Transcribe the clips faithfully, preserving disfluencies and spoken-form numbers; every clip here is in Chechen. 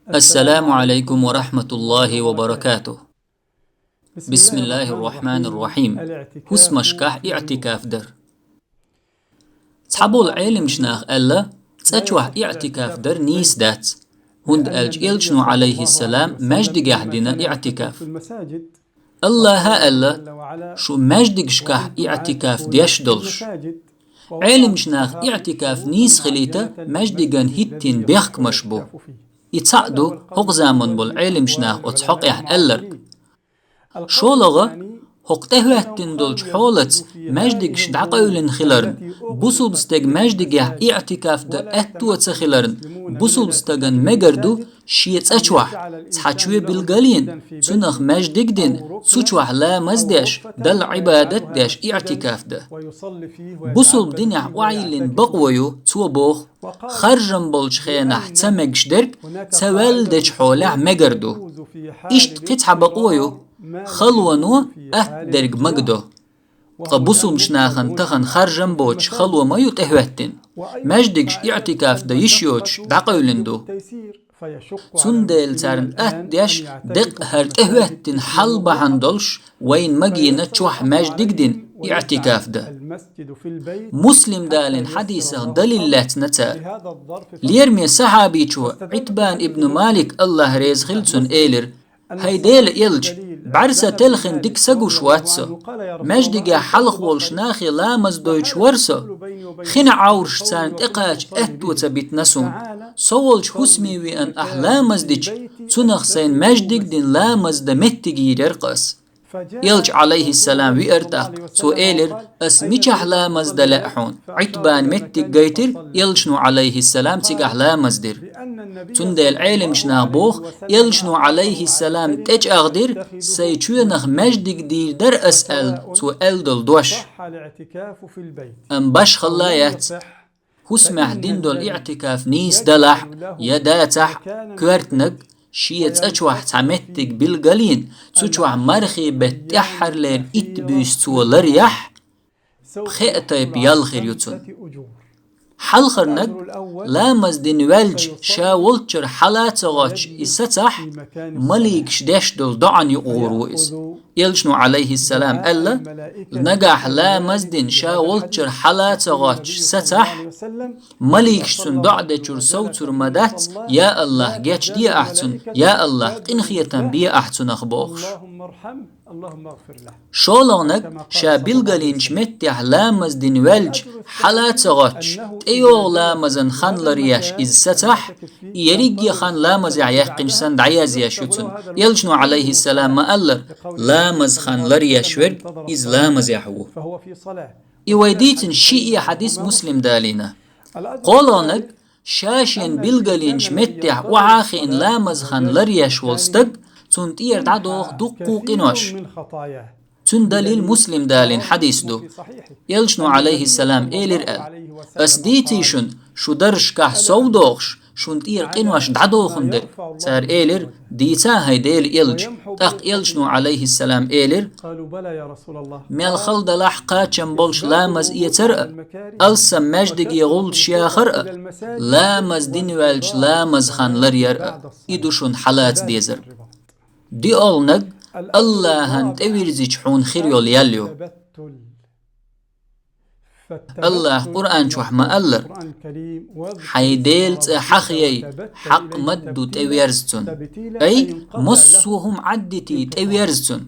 السلام عليكم ورحمة الله وبركاته. بسم الله الرحمن الرحيم. ХӀусамашкахь иӀтикаф дар. Цхьаболу Ӏелимаш наха аьлла, цӀа чохь иӀтикаф дар нийса дац, хӀунда аьлча Элчано, Ӏалайхиссалам, маьждигехь дина иӀтикаф. Аллаха аьлла, шу маьждигашкахь иӀтикаф деш долуш. Ӏелимаш наха иӀтикаф нийса хилийта маьждиган хӀиттийна бехкамаш бу. И цхьаъ ду хӀокху заман болу Ӏелимаш наха оцу хьокъехь аьлларг. ШолгӀа, хӀокху тӀехӀоьттина долчу хьолаца маьждигаш дӀакъевлина хиларна, бусулба стеган маьждигехь иӀтикаф дан аьтто ца хиларна, бусулба стагана мегар ду шен цӀа чохь цхьа чоь билгалйина, цунах маьждиг дина, цу чохь ламаз деш, Далла Ӏибадат деш иӀтикаф дан. Бусулба динехь охьайиллина бакъо ю, цо боху, харжам болчу хенахь ца мегаш дерг ца ваьлла дечу хьолехь мегар ду. Иштта кхин цхьа бакъо ю, халоно атта дерг магадо. Ткъа бусулбачу нахана тахана харжам боцуш хало ма ю тӀехӀоьттина. Маьждигаш иӀтикаф дан йиш йоцуш дӀакъевлина ду. Цундела царна атта деш деккъа хӀара тӀехӀоьттина хьал бахьана долуш вайна магийна чохь маьждиг дина иӀтикаф дан. Муслим далийна хьадисах далил лаьцна цара. Лераме сахьабичо Ӏитбан ибн Малик, Аллах реза хила цунна, элира: «ХӀай Делан элча, бӀаьрса телхина дика са гуш вац со. Маьждигехь хьалха волуш нахе ламаз дойтуш вара со. Хин Ӏовраш царна тӀекхача аьтто ца битина суна. Со волчу хӀусаме веана ахь ламаз дича, цунах сайна маьждиг дина ламаз дан меттиг йийр яра-кх ас». Элча, Ӏалайхиссалам, веара тӀаккха. Цо элира: «Ас мичахь ламаз дан лаьа хьуна?» Ӏитбана меттиг гайтира, Элчано, Ӏалайхиссалам, цигахь ламаз дира. Цундела Ӏелимаш наха боху, Элчано, Ӏалайхиссалам, тӀечӀагӀдира, сайн чоьнах маьждиг дийр дара ас аьлла, цо аьлла долу дош. Амма башхалла яц. ХӀусамехь дина долу иӀтикаф нийса далахь а, я дацахь а, коьртаниг шен цӀа чохь цхьа меттиг билгалйина, цу чохь мархий беттан тӀаьххьарлера итт буьйса цо ларъяхь, пхеа тайпа ял хир ю цунна. Хьалхарниг, ламаз дина ваьлча, ша волччуьра хьала а ца гӀоттуш и сацахь, маликаш деш долу доӀана юкъа гӀур ву иза. Элчано, Ӏалайхиссалам, аьлла: «Нагахь ламаз дина ша волччуьра хьала а ца гӀоттуш сацахь, маликаш цунна доӀа дечуьра совцур ма дац: „Я Аллах, гечде ахь цунна, я Аллах, къинхетам бе ахь цунах“», – бохуш. ШолгӀаниг, ша билгалйинчу меттехь ламаз дина ваьлча, хьала а ца гӀоттуш, тӀейогӀу ламазан хан ларъеш иза сацахь, и ерриге хан ламазехь яьккхинчу санна дӀаязъеш ю цунна. Элчано, Ӏалайхиссалам, ма-аллара: «Ламаз хан ларъеш верг, иза ламазехь ву». И вай дийцина шиъ хьадис Муслим далийна. КхоалгӀаниг, ша шена билгалйинчу меттехь охьа а хиъна ламаз хан ларъеш волу стаг, цунна тӀера дӀадоху дуккха а къинош. Цуьнан далил Муслим далийна хьадис ду. Элчано, Ӏалайхиссалам, элира аьлла: «Ас дийций шуна, шу даржашкахь сов дохуш, шуна тӀера къинош дӀадохун дерг?» Цара элира: «Дийца, хӀай Делан элча». ТӀаккха Элчано, Ӏалайхиссалам, элира: «Мел хала далахь кхачам болуш ламаз эцар а, алсам маьждиге гӀуллаш яхар а, ламаз дина ваьлча ламаз хан ларъяр а, и ду шуна хьалаца дезар». ДиолгӀаниг, Аллахьан тӀевирзича хьуна хир йолу ял ю. Аллаха Къуръан чохь ма-аллара: «Хьайн Делан цӀе хьахаяй, хьакъ ма-дду тӀеверза цунна». Ай, массо а хӀума Ӏаддитий, тӀеверза цунна.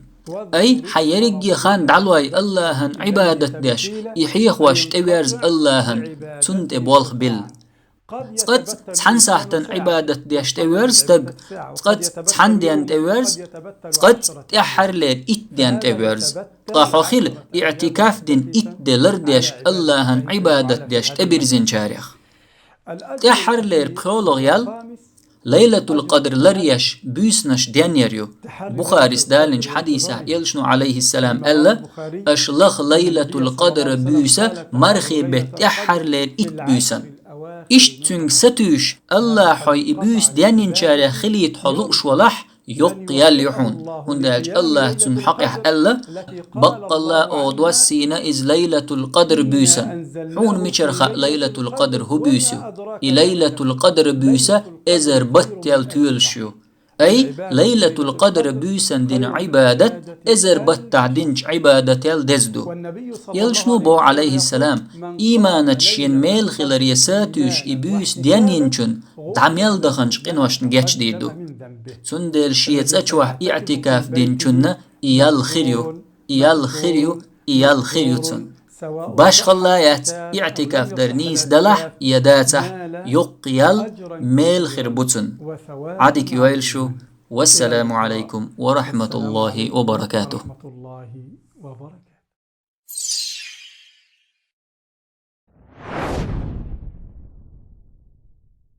Ай, хьан ерриге хан дӀалой Аллахьан Ӏибадат деш, и хьехош тӀеверза Аллахьан, цунна тӀе болх билла. Цкъацкъа цхьана сахьтана Ӏибадат деш тӀеверза стаг, цкъацкъа цхьана денна тӀеверза, цкъацкъа тӀаьххьарлера итт денна тӀеверза. Ткъа хьо хила иӀтикаф дина итт де лардеш, Аллахьан Ӏибадат деш тӀебирзинчарех. ТӀаьххьарлера пхоьалгӀа ял Лайлатул-Къадр ларъеш буьйсанаш денъяр ю. Бухарис далинчу хьадисехь Элчано, Ӏалайхиссалам, аьлла: «Аша лаха Лайлатул-Къадр буьйса мархий беттан тӀаьххьарлера итт буьйсанна». Иштта цуьнга сатуьйсуш, Аллаха хьо и буьйса денйинчарех хилийта хьо лууш валахь, Йоккха ял ю хьуна, хӀунда аьлча Аллахьа цунна хьакъехь аьлла: «Баккъалла, оха доссийна иза Лайлатул-Къадр буьйсанна». Хьуна мичара хаьа Лайлатул-Къадр хӀун буьйса ю? И Лайлатул-Къадр буьйса эзар баттал тоьлуш ю. Ай, Лайлатул-Къадр буьйсанна дина Ӏибадат эзар баттахь динчу Ӏибадател деза ду. Элчано боху, Ӏалайхиссалам, ийманца шена мел хиларе сатуьйсуш и буьйса денйинчунна дӀа мел даханчу къиношна гечдийр ду. Цундела шен цӀа чохь иӀтикаф динчунна и ял хир ю, и ял хир ю, и ял хир ю цунна. Башхалла яц, иӀтикаф дар нийса далахь я дацахь, йоккха ял, мел хир бу цунна. Ӏадика йойла шу. Вассаламу Ӏалайкум ва рахьматуллахӀи ва баракатухӀ.